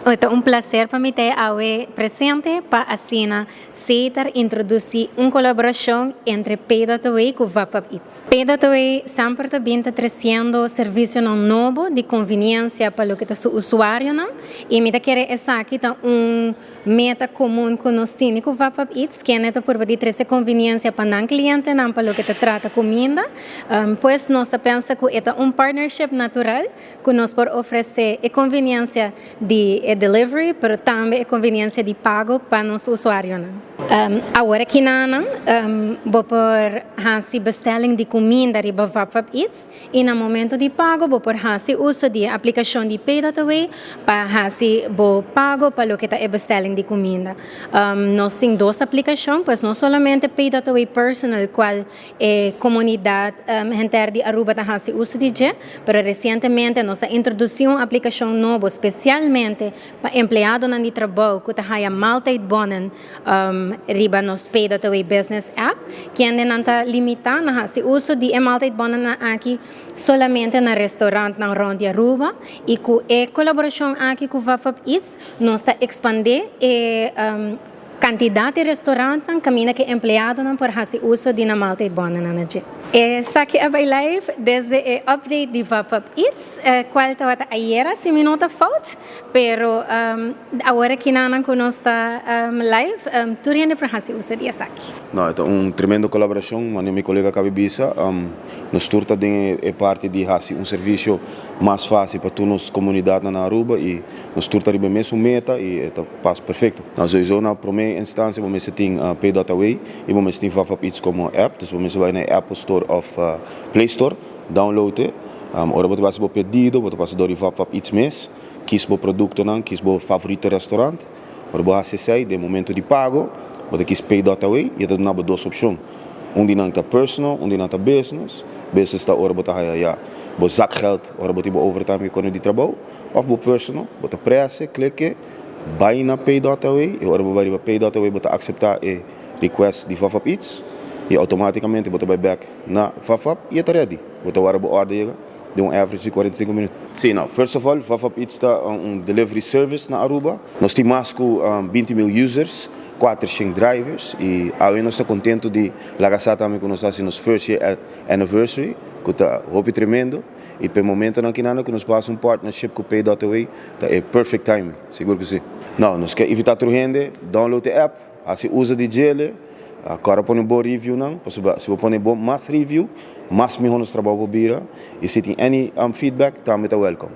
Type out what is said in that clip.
Ta un placer pa mi ta awe presente pa asina Setar introduci un colaboracion entre Pay.away cu VapVap Eats. Pay.away semper ta bin ta treciendo servicio nobo di conveniencia pa loke ta su usuario y mi ta kere esaki ta un meta comun cu nos tin cu VapVap Eats, cu ta por di trece conveniencia pa nan cliente nan pa loke ta trata cuminda. Pues nos a pensa cu ta un partnership natural cu nos por ofrece e conveniencia di delivery, pero tambe e conveniencia di pago pa nos usuario. Awor aki nan, bo por hasi bestelling di cuminda riba VapVap Eats y na momento di pago bo por hasi uso di aplicacion di Pay.away pa hasi bo pago pa loke ta e bestelling di cuminda. Nos tin dos aplicacion, pues no solamente Pay.away Personal, cual e comunidad henter di Aruba ta hasi uso di dje, pero recientemente nos a introduci un aplicacion nobo specialmente pa empleado di trabou cu ta haya maaltijdbonnen riba nos Pay.away Business App, cu nan ta limita na hasi uso di maaltijdbonnen aki solamente na restaurant nan rond di Aruba y cu e colaboracion aki cu VapVap Eats nos ta expande e cantidad di restaurant nan caminda cu empleado nan por hasi uso di na maaltijdbonnen na dje. Esaki a bay live desde e update di VapVap Eats, cual tabata ayera, si mi no ta fout, pero awor aki nan cu nos ta live, tur hende por hasi uso di esaki. No, ta un tremendo colaboracion, manera mi colega a caba di bisa, nos tur ta den e parti di hasi un servicio mas facil pa tur nos comunidad na Aruba y nos tur ta riba mesun meta y ta pas perfecto. Nou, sowieso na prome instancia bo mester tin Pay.away y bo mester tin VapVap Eats como app, dus bo mester bay na Apple Store of Play Store, download e. Ora bo ta hasi bo pedido, bo ta pasa door di VapVap Eats mes, kies bo producto nan, kies bo favorito restaurant. Ora bo hasi esey, den momento di pago, bo ta kies Pay.away y ta duna bo dos opcion. Un di nan ta personal, un di nan ta business. Business ta ora bo ta haya ya bo zakgeld, ora bo tin bo overtime cu di trabou, of bo personal, bo ta press, click, bay na Pay.away y ora bo bay riba Pay.away bo ta acepta e request di VapVap Eats y automaticamente bo ta bay back na VapVap y ta ready. Bo ta warda bo order yega den un average di 45 minuut. Si, no, first of all, VapVap Eats ta un delivery service na Aruba. Nos tin mas cu 20 mil users, 400 drivers y awe nos ta contento di laga sa tambe cu nos a hasi nos first year anniversary, cu ta hopi tremendo. Y pa e momento nan aki cu nos pasa un partnership cu Pay.away, ta e perfect timing, sigur cu si. No, nos kier invita tur hende, download the app, hasi uso di dje, awor pone un bon review nan, si bo pone bon mas review, mas miho nos trabou ta bira, y si tin any feedback, tambe ta welcome.